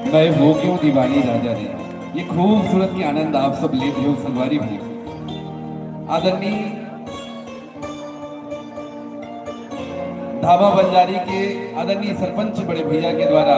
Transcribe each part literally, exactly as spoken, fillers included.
मैं हो क्यों दीवानी राजा रे। ये खूबसूरत के आनंद आप सब ले हो संगवारी हो। आदरणीय धाबा बंजारी के आदरणीय सरपंच बड़े भैया के द्वारा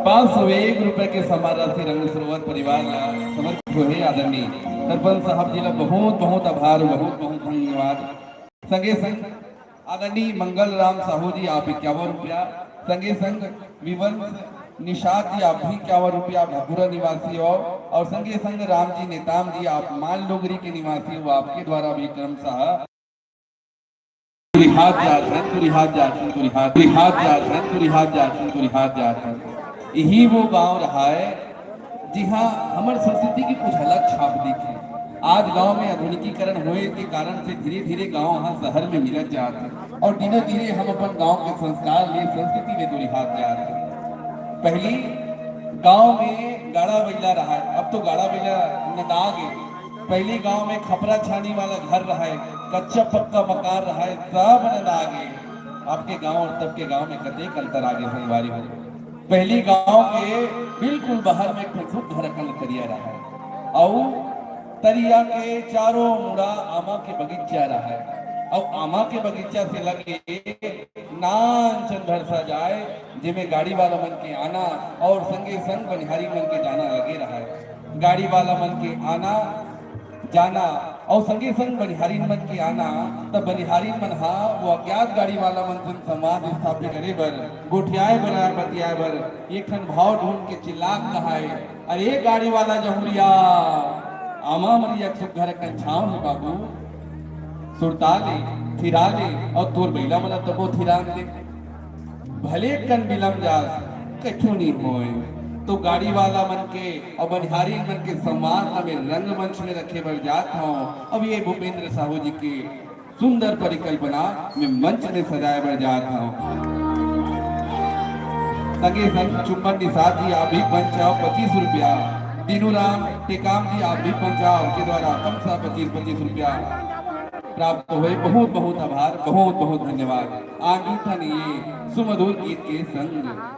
पाँच सौ एक रुपए के सम्मान राशि रंग सरोवर परिवार ला समर्पित हुए। आदरणीय सरपंच साहब जी ला बहुत बहुत आभार, बहुत बहुत धन्यवाद। संगे संग आदरणीय मंगल राम साहू जी आप इक्यावन रुपया, संगे संग विवंश निषाद जी आप भी इक्यावन रुपया भगुरा निवासी हो, और संगे संग राम जी नेताम जी आप मान लोगरी के निवासी हो, आपके द्वारा भी क्रमशः तुरी हाथ जात है, तुरी हाथ जात है, तुरी हाथ, तुरी हाथ जात है, तुरी हाथ जात है, तुरी हाथ जात है। यही वो गांव रहा है जिहाँ हमर संस्कृति की कुछ अलग छाप दिखे। आज गांव में आधुनिकीकरण होए के कारण से धीरे-धीरे गांव ह शहर में मिलत जात हे और धीरे-धीरे हम अपन गांव के संस्कार ले, संस्कृति ले दुरिहात जात हे। पहली गांव में गाड़ा बइला रहा, अब तो गाड़ा बइला नंदा गे। पहली गांव में खपरा छानी वाला घर रहा, कच्चा पक्का मकान रहा, सब नंदा गे। आपके गांव और तब के गांव में कतेक अंतर आगे संगवारी हो। पहली गांव के बिल्कुल बाहर में एक ठो सुख घर अकन तरिया रहा, अउ तरिया के चारों मुड़ा आमा के बगीचा रहा, अउ आमा के बगीचा से लगे नान चंद भरसा जाए, जेमे गाड़ी वाला मन के आना और संगे संग बनिहारी मन के जाना लगे रहा। गाड़ी वाला मन के आना जाना अउ संगे संग बनिहारिन मन के आना, त बनिहारिन मन हा वो अज्ञात गाड़ी वाला मन सन संवाद स्थापित करे बर, गोठियाए बर, बतियाए बर एक ठन भाव ढूंढ के चिल्लात कहाए, "अरे गाड़ी वाला जहुरिया, आमा मरिया के सुग्घर अकन छांव हे बाबू, सुरता ले, थिरा ले, अउ तोर बइला मन ल तबो थिरान दे।" भले कन बिलम जास, कछु नी होय। तो गाड़ी वाला मन के अउ बनिहारी मन के सम्मान ला मैं रंगमंच में रखे बर जात हौं। अब ये भूपेंद्र साहू जी के सुंदर परिकल्पना में मंच में सजाए बर जात हौं। संगे संग चुम्बन निषाद जी आप भी पंच आओ पच्चीस रुपया, दीनू राम टेकाम जी आप भी पंच आओ, के द्वारा कम सा पच्चीस, पच्चीस रुपया प्राप्त होए। बहुत बहुत आभार, बहुत बहुत धन्यवाद। आनंद ठन ये सुमधुर गीत के संग।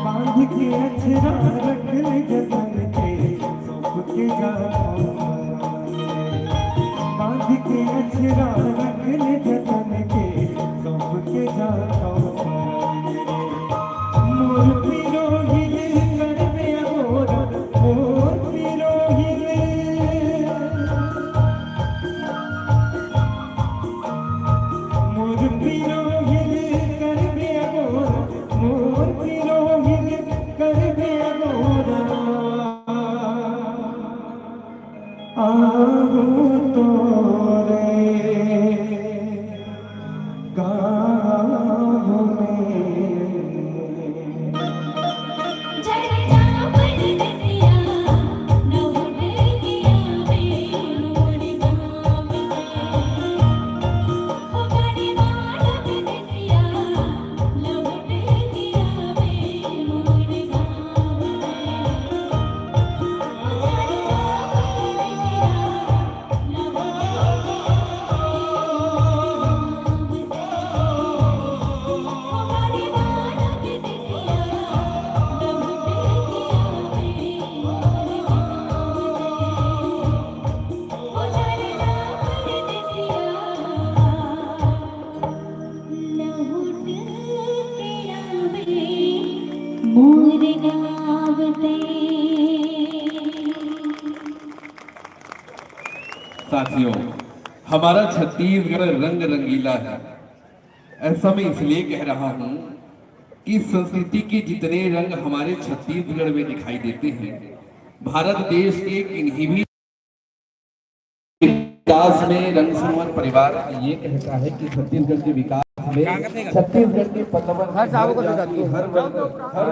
बांध के अछरा रख ले जतन के, सौंप के जाता हूँ परान रे। बांध के अछरा रख ले जतन के, सौंप के जाता हूँ परान रे। मोर पिरोही दिल कर में अगोरा, मोर पिरोही दिल। मोर पिरोहिन करबे अगोरा, मोर पिरोहिन करबे अगोरा। आगो तोरे गाँव में। साथियों, हमारा छत्तीसगढ़ रंग रंगीला है। ऐसा मैं इसलिए कह रहा हूं कि संस्कृति के जितने रंग हमारे छत्तीसगढ़ में दिखाई देते हैं, भारत देश के किन्हीं भी विकास में रंग संगमन परिवार ये कहता है कि छत्तीसगढ़ के विकास में छत्तीसगढ़ के पल्लवन हर साहब को हर वर्ग, हर